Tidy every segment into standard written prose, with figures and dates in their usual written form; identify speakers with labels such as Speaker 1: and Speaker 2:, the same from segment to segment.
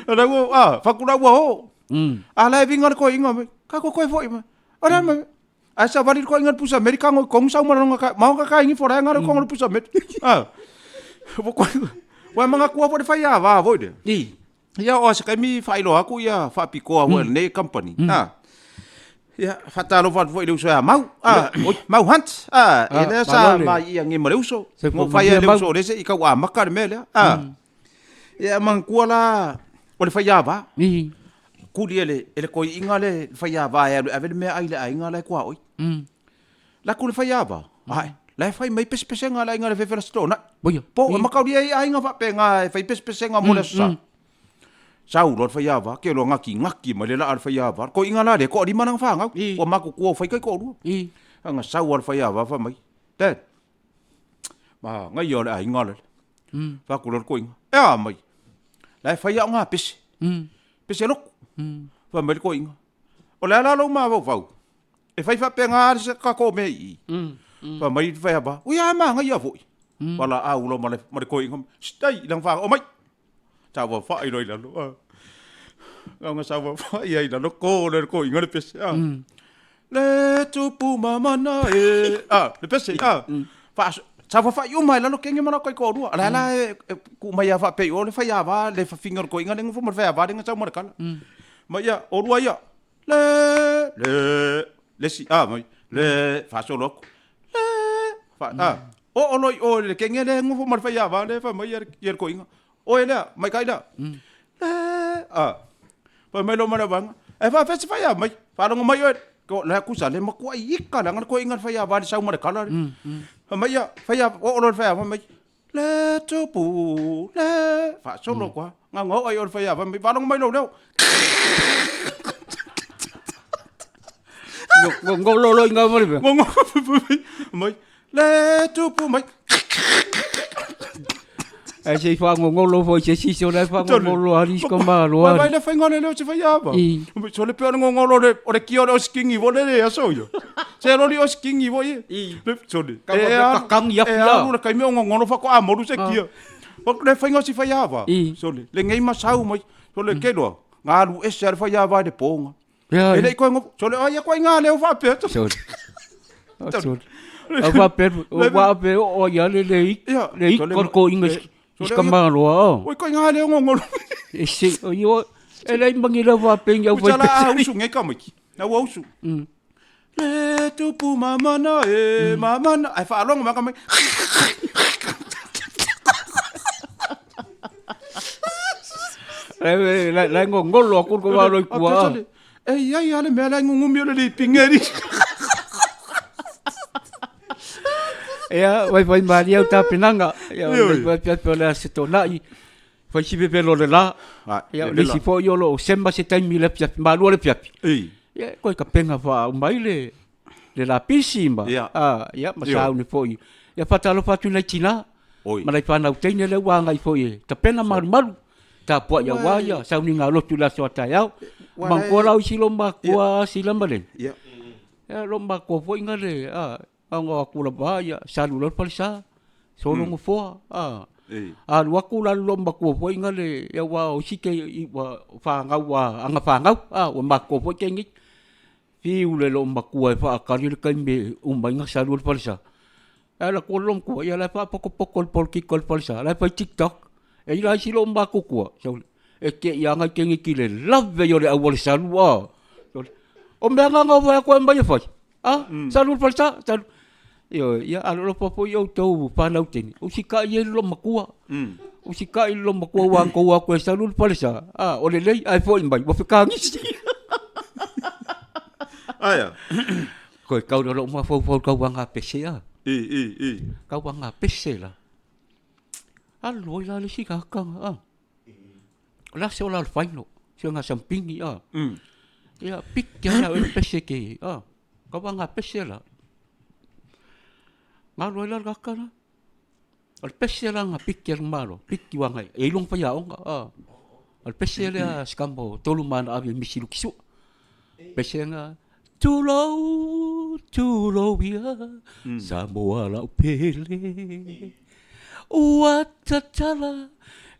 Speaker 1: La ua a faku la ua o. A la e vinga le koiga mai. Ka ko koe foi mai. O la mai. Ae savali le koiga le pusa meri ka ngoi kongu sau malonga ka ma ka ka ingi fora nga le kongu le pusa meri. A. Ua koe. Ua manga kua foi le fai a va foi le.
Speaker 2: I.
Speaker 1: Ia o se kaimi faailoa atu ia faapitoa foi a lenei company. A. Ia faatalofa atu foi i le uso ia Mau. A, Mau Hunt. A, e lea sa mai ia ngi ma le uso. Mo fai le uso le se i kau amaka le mea lea. A. Ia manatua la o le faiava.
Speaker 2: I.
Speaker 1: Kuli e le e le toeaina le faiava e alu e ave le meaai i le aiga la e tuaoi. La ku le faiava, ae, la e fai mai pesepesega a le aiga i le afiafi o le Aso Toonai. Po o mataulia i aiga faapena e fai pesepesega mo le Aso Sa. Sau loa le faiava, ke loa gatigati mai le laa o le faiava. Le toeaina la lea e toalima lana fanau, ua matutua ua fai taitoalua. Ana sau lava le faiava fai mai, Dad, manaia o le aiga lele. Fai atu loa le toeaina, e a mai? La e fai au pese, pese lotu. Fai mai le toeaina, o le a la lou mafaufau? E fai faapena lava se tatou mea i i. Fai mai le faiava, ui a manaia foi. Valaau loa ma le toeaina, stai i lana fanau, omai. Saofafai loa i lalo. Na ona saofafai ai i lalo, to loa e le toeaina le pese. Le tupu mamana e, le pese, saofafai uma i lalo kenge ma latou taitoalua. O la la e tuu mai lava faapea i o le faiava, le fafine o le toeaina lea e nofo ma le faiava lea na sau ma le tala. Ma ia, olua ia, le, le, le isi, a, mai, le, faasolo atu, le, fa, a, oo loa i o i le kenge lea e nofo ma le faiava lea e fai mai ia le toeaina, oe lea, maikai lea, le, a, fai mai loa ma le vaega, e faafefea se faiava mai, faalogo mai oe, la kusa le matuai ika leaga le toeaina le faiava i le sau ma le tala lea. Fai mai ia, faiava, oo loa i le faiava fai mai, Le tupu, le faasolo atu lava. Na ona oo lava i o i le faiava fai mai, faalogo mai lou leo.
Speaker 2: Gogolo loa i ina ma le mea.
Speaker 1: Gogolo mai, le tupu mai.
Speaker 2: Ae se i faagogolo foi se isi o la e faagogolo lava isi tamaloa.
Speaker 1: Vai vai le faiga o le leo o se faiava. Sole pei o le gogolo o le kia o le osikigi foi lele i aso ia. Se loli osikigi foi e. Sole. E alu le taimi o gogolo faatoa molu se kia. O le faiga o si faiava. Sole. Lenei ma sau mai. Sole ke loa. Na alu ese lava le faiava i le po. E le i toe nofo. Sole, ai koe ngā leo faapea.
Speaker 2: Sole. Sole. Au faapea, o faapea o ai ale le i, le i ko inga i ka maloa o.
Speaker 1: Oi koe ngā leo ngongolo.
Speaker 2: E se, o io, e lei mangi leo faapea ngi au
Speaker 1: fai. Uta la a usu nge ka maiki. Na ua usu. Le tupu mamana e mamana. Ai whaalongo maka mai.
Speaker 2: Lai ngongolo aku ko walo i kua.
Speaker 1: E iai a le mea lai ngungumi o le lipinga e
Speaker 2: Ia, vai vai maria o tapenaga. Ia, vai vai vai le aso tona'i. Fai si vevelo le la. Ia, o le isi foi o lo o sema se taimi i le afiafi, malua le afiafi. Ia, koe tapenaga faauma ai le le lapisi ma
Speaker 1: Ia.
Speaker 2: a, ia ma
Speaker 1: Ioe.
Speaker 2: sauni foi. Ia faatalofa atu i nai tina
Speaker 1: Oi.
Speaker 2: ma nai fanau teine lea ua agai foi e tapena malumalu tapuai aua ia sauniga a lotu i le aso a taeao.
Speaker 1: Ua
Speaker 2: Manatua
Speaker 1: lae-
Speaker 2: la o isi lo matua sila ma le
Speaker 1: Ia.
Speaker 2: ia lo matua foi na le a ago atu lava ia salu loa le falesa solo nofoa a
Speaker 1: Ei.
Speaker 2: alu atu la le loomatua foi na le ia aua o isi ke i ua fanau a aga fanau a ua matutua foi ke nei. Fiu le loomatua e faatali le taimi e uma ai ona salu ai le falesa. Ae alu atu le loomatua, ia la e faapotopoto le polokiki o le falesa, la e fai tiktok. E i ai la isi loomatutua, e te i lava nai teineiti i le lave ia o le auala salu a. O mea na na o fai atu e aumai e fai, a, salu le falesa, salu. Ioe, ia alolofa foi outou fanau teine, usitai i le loomatua. Usitai i le loomatua aua na outou o atu e salu le falesa, a, o lelei, ae foi mai ua fetagisi.
Speaker 1: Aia.
Speaker 2: Toe tau lea o lou mafaufau i le tauvaga pese a.
Speaker 1: I, i, i.
Speaker 2: Tauvaga pese la. Alu ai la le isi tagata a. O le aso la o le final, si ona sampini a. Ia piki lava le pese ke a. Tauvaga pese la. Galu ai la le tagata la. O le pese la na piki e le Malo, piki aua e i ai lona faiaoga a. O le pese lea a si tama o Tolu ma ana ave i Misi Lukisua. Pese na, Tulou, tulou ia, Samoa lau pele, ua tatala.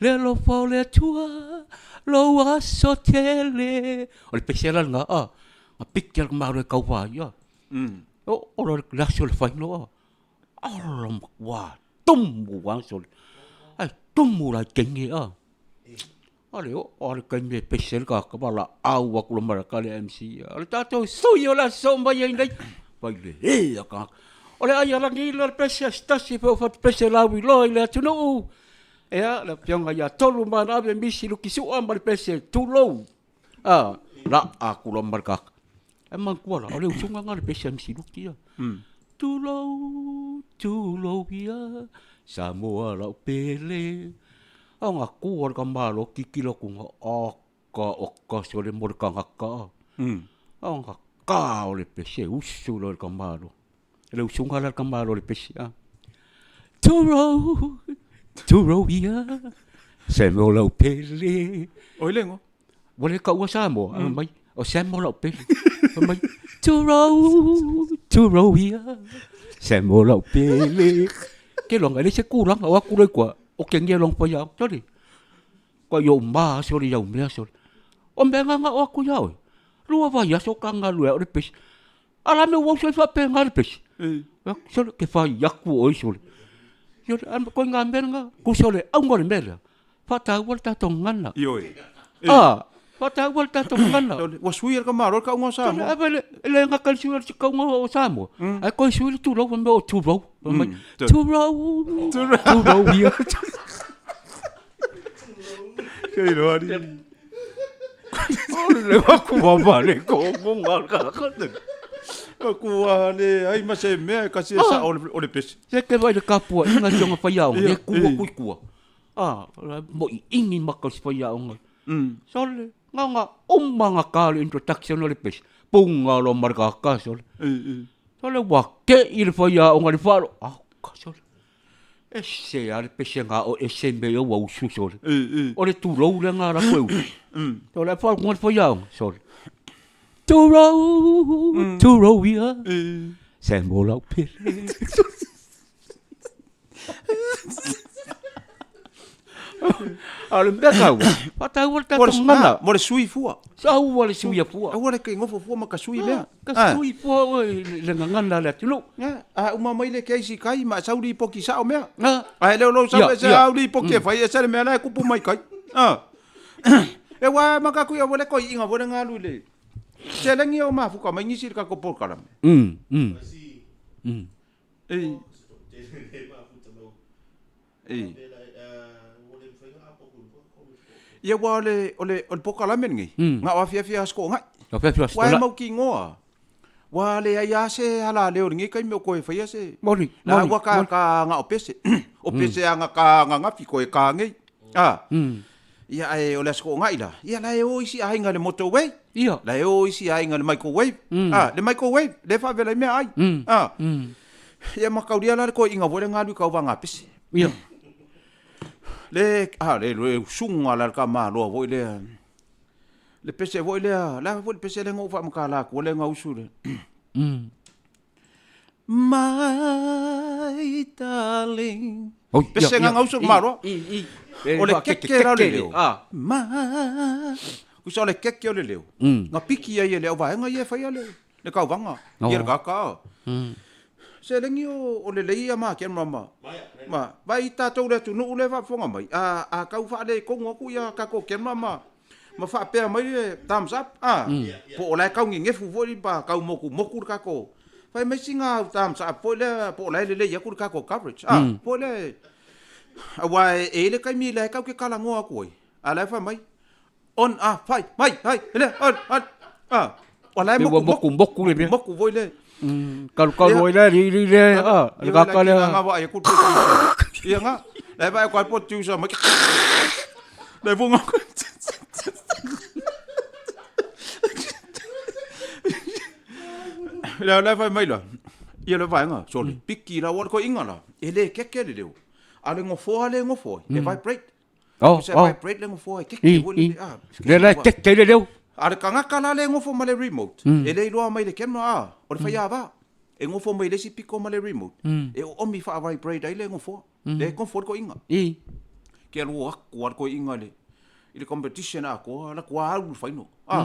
Speaker 2: Le alofa o le Atua lou aso tele. O le pese la lena a, na piki a le malo e tau ai a. O o le aso o le final a. Ala matua tumu a sole. Ai tumu la i kenge a. A le oo a le taimi e pese ai le tagata valaau atu loa ma le ata le MC, o le tatou sui o le aso mai ai nei. Fai le ē a tagata. O le ai a lagi le pese a se tasi pe ua fai atu pese lauiloa i le atunuu. Ia, le Afioga ia Tolumaanaave Misi Lukisu'a ma le pese Tulou. A, laa atu loa ma le tagata. Ae manatua la, o le usuga lena o le pese a Misi Luki ia. Tulou, tulou ia, Samoa lau pele. A na tu lava le tamaloa tilotilo atu, aka oka sole mo le tagata. A ona ta o le pese usu loa i le tamaloa. Le usuga la le tamaloa o le pese, a. Tulou, tulou ia, Samoa lau pele.
Speaker 1: Oi le igoa?
Speaker 2: Ua le taua Samoa, ae fai mai, o Samoa lau pele. Fai mai, tulou, tulou ia, Samoa lau pele. Ke loga, e leai se tulaga, o atu loa i tua, otegia lona faiaoga, sole, matuai ou ma lava sole i au mea sole. O mea na na oo atu ia oe, 2 vaiaso o ta galulue ai o le pese. A o le a le mea ua usu ai faapena le pese? Sole, ou te fai atu oe sole. Sole, a o le ituaiga mea lena. Tusa o le auga o le mea lea, faataua le tatou gagana.
Speaker 1: Ioe.
Speaker 2: A, faataua le tatou gagana.
Speaker 1: Ua sui e le tamaloa le tauga o Samoa.
Speaker 2: Sole, e le gata i le sui o le tauga o Samoa, ae toe sui le tulou, fai mai o tulou. Fai mai, tulou, tulou ia.
Speaker 1: Matua leai ma se mea e kasi e sao o le pese.
Speaker 2: Se te vaai i le tapuaiga a si ona faiaoga, e tu atu i tua, a, moi igi maka o si faiaoga. Sole, na ona uma ona ta le introduction o le pese, puna loa ma le tata, sole. Sole ua te i le faiaoga i le faalogo, oka sole. Ese lava le pese na o ese mea ia ua usu sole. O le tulou lea na alu atu e usu. Sole ae faalogo le faiaoga, sole. Tulou, tulou ia. Samoa lau pele. A o le mea taua, faataua le tatou gagana.
Speaker 1: Mo le sui fua.
Speaker 2: Aua le suia fua.
Speaker 1: Aua le ke nofo fua ma ka sui mea.
Speaker 2: Ka sui fua oe le gagana a le atunuu.
Speaker 1: A uma mai le kesi kai ma sau lipoti sao mea. Ae le o lou sau ese au lipoti e fai ese le mea la e kupu mai kai. E wa ma ka kuia wale koi inga wale ngalu le. Selegi o mafuka mai nisi le kako polokalame. E. E. Ia ua o le, o le, o le polokalame lenei, na o afiafi lava Toonai.
Speaker 2: Afiafi Aso
Speaker 1: Ua e
Speaker 2: Toonai.
Speaker 1: mautinoa, ua leai lava se alaleo i lenei taimi o toe faia se...
Speaker 2: Moni,
Speaker 1: La
Speaker 2: moni,
Speaker 1: ua ka,
Speaker 2: moni.
Speaker 1: ka na o pese. O pese lava na ka ananafi koe ka nei. A, ia ae o le Aso Toonai la, ia la e o isi aiga i le motorway.
Speaker 2: Ia.
Speaker 1: La e o isi aiga i le microwave. A, le microwave, lea e faavela ai meaai. A, ia mataulia la le toeaina foi lea na alu i tauvaga a pese.
Speaker 2: Ia.
Speaker 1: Le, a, le, le usuga la le tamaloa foi lea, le pese foi lea, le a foi le pese lea na ou faamatala atua lea na usu le. My darling.
Speaker 2: Oi,
Speaker 1: Pese
Speaker 2: ia,
Speaker 1: na usu le maloa.
Speaker 2: I, i.
Speaker 1: O le keke la o le leo.
Speaker 2: A.
Speaker 1: Ma. Kusa o le keke o le leo. Na piki ai e le auvaega ia e faia le, le tauvaga. Ia le kaka. Seleni o lelei ia ma camera ma ma vai tatou le atunuu lea e faafofoga mai a a tau faaletonu atu ia tatou camera ma ma faapea mai le thumbs up a po o la e tau nenefu foi pa tau motumotu le tatou fai mai sina au thumbs up foi lea po o la e lelei atu le tatou coverage a foi lea aua e i ai le taimi la e tatou te talanoa atu ai a la e fai mai on a fai mai ai le on on a o la e
Speaker 2: Pe ua
Speaker 1: motu
Speaker 2: motumotu le mea.
Speaker 1: motu foi le
Speaker 2: Kalukalu ai lea, li li le, a, le kaka lea.
Speaker 1: Nga vaai aku Ia nga. La vaai aku producer mai. Le vonga. La la fai mai la. Ia le vaega, sole piki la wa ko inga la. E le keke le leo. A le ngofoa le ngofoa, e vibrate.
Speaker 2: Oh,
Speaker 1: Se
Speaker 2: oh.
Speaker 1: vibrate le ngofoa e keke
Speaker 2: I,
Speaker 1: wo
Speaker 2: i.
Speaker 1: le a.
Speaker 2: Le la keke le leo.
Speaker 1: A le tagata la le gofo ma le remote, e le iloa mai le camera a, o le faiava. E gofo mai le isi piko ma le remote, e oomi faa-vibrate ai le gofoa. Le gofo le toeaina.
Speaker 2: I.
Speaker 1: Ke alu aku a le koiiga le i le competition atoa la tua alu le faino. Ah.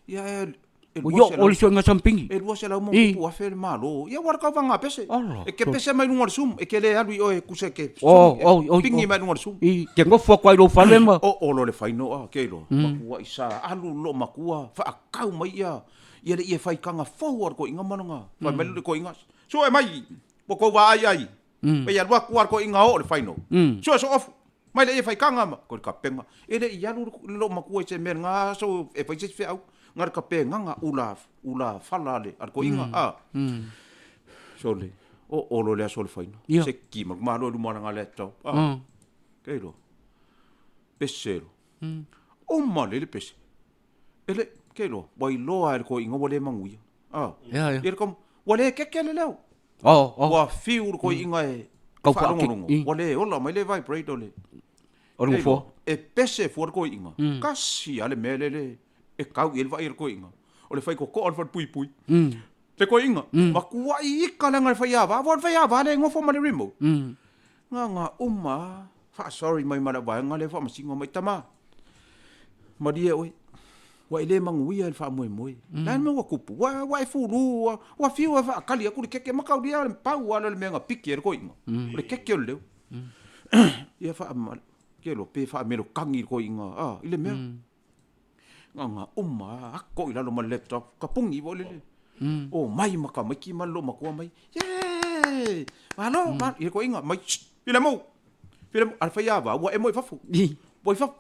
Speaker 1: Ia e e
Speaker 2: Ua o le suiga sampingi.
Speaker 1: E 200 ma tupu afe le malo. Ia ua le tauvaga pese. E ke pese mai luga o le sum, e ke le alu i oe kusa ke.
Speaker 2: Oh, oh, oh.
Speaker 1: Pingi mai luga o le sum.
Speaker 2: I te nofo atu ai lou fale ma.
Speaker 1: O o lo le faino a ke iloa. Matua i sa alu lo matua faakau mai ia ia le ie faikaga fou a le koiga ma lona. Fai mai le koiga. Sue mai. Ua kou vaai ai. Pei alu atu a le koiga o le faino. Sue so ofu. Mai le ie faikaga ma ko le kapenga. E le i alu le loomatua i se mea i lena aso e fai se isi feau, na o le kapegaga ula ula fala a le a le toeaina a. Sole, o olo le aso o le faina. Seki ma malo i luma o lana laptop a. Kei loa. Pese loa. Uma lelei le pese. E le, kei loa, ua iloa e le toeaina ua le manuia. A. Ia le ua le keke le leo.
Speaker 2: Oh, oh.
Speaker 1: Ua fiu le koiiga e
Speaker 2: Kau
Speaker 1: faalogologo,
Speaker 2: i.
Speaker 1: Ua le ola mai le vibrate o le
Speaker 2: O le nofoa.
Speaker 1: E pese fua le koiiga. Kasi lava le mea lele e kau i ai le vaai a le koiiga. O le faitotoa o le falepuipui. Le koiiga, matuai ika leaga le faiava. Aua o le faiava lea e nofo ma le remote. Na ona uma lava faa-sorry mai ma lau vaega lea faamasino mai, tama, malie oe, ua e le manuia i le faamoemoe. O le a le mea ua tupu? Ua, ua e fulu, ua, ua fiu e faatali atu le keke, mataulia le pau lava lea o le mea na piki ai le toeaina, o le keke o le leo. Ia faa, ke iloa pe faamelokagi le toeaina, a, i le mea. Na ona uma lava, ako i lalo ma le laptop, tapuni foi lele. Omai ma tamaiti ma le loomatua mai, Yee! Malo, malo. Ia toeaina, mai, Shh! Filemu! Filemu! A le faiava, ua emo i fafo. Ua i fafo.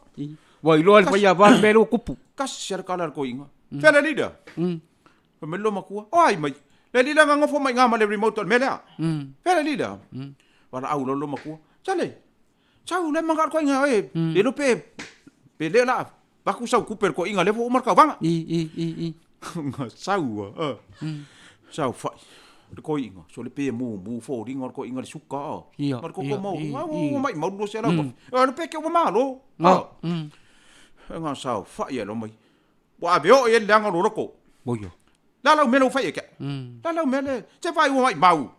Speaker 2: Ua iloa e le faiava le mea lea ua tupu.
Speaker 1: Kasi lava le tala a le toeaina. Fea le alii lea? Fai mai le loomatua, O ai mai? Le alii lea na nofo mai i ina ma le remote o le mea lea. Fea le alii lea? Valaau loa le loomatua, Sale! Sau le manga ko inga e le lo pe pe le la baku sau kupe ko inga le fo umar ka vanga.
Speaker 2: I i i i.
Speaker 1: Nga sau a. Sau fai le ko inga so le pe mu mu fo ringa ko inga le suka a.
Speaker 2: Ia.
Speaker 1: Ma ko ko mau. Nga mai mau lo se la. Le pe ke o malo.
Speaker 2: Nga.
Speaker 1: Nga sau fai e lo mai. Ua ave oo i ai le leaga o lou loko.
Speaker 2: Oia.
Speaker 1: La lau mea lea ua fai e ke. La lau mea le se fai ua mai mau.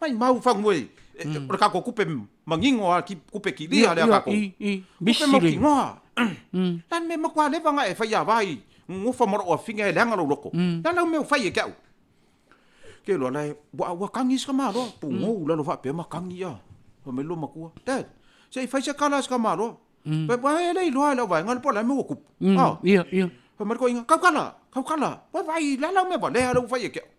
Speaker 1: Maimau fagu e, o le kakou kupe manino a kupe kilia lea kakou. Kupe mautinoa. La le mea matua leva na e fai ia vai gofa ma lou afine e leaga lou loko. La lau mea o fai e ke au. Ke loa la e, ua, ua kagi si ka maloa, pugou lalo faapea ma kagi ia. Fai mai lou matua, Dad, se i fai se kala a si ka maloa. Fai mai, e le iloa e lau vaega le po o le a le mea ua kupu.
Speaker 2: Ia, ia.
Speaker 1: Fai mai le toeaina, kau kala, kau kala. Ua vaai, la lau mea valea lea ua fai e ke au.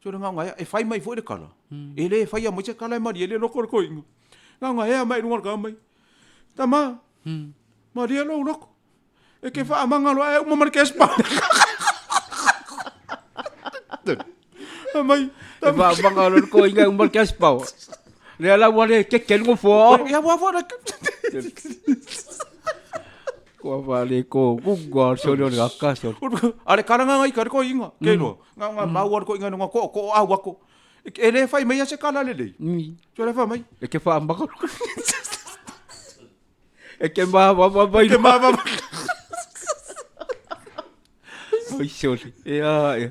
Speaker 1: So le gaogaea, e fai mai foi le kala. E le faia mai se kala e malie le loko o le toeaina. Gaogaea mai i luga o le kala mai, Tama, malie lou loko. E ke faamaga loa e uma ma le cash power. Mai,
Speaker 2: E faamaga loa le toeaina e uma le cash power. Lea la ua le keke le nofoa.
Speaker 1: Ia ua foi le
Speaker 2: Kua whale ko kunga sole o le aka sole.
Speaker 1: A le kala ngai ka le koinga, ke loa. Nga nga mau le koinga nga ko ko au ako. E le fai mai se kala lelei. So le fai mai.
Speaker 2: E ke whaamaka. E ke mawawa mai.
Speaker 1: Ke mawawa.
Speaker 2: Oi sole. Ia, ia.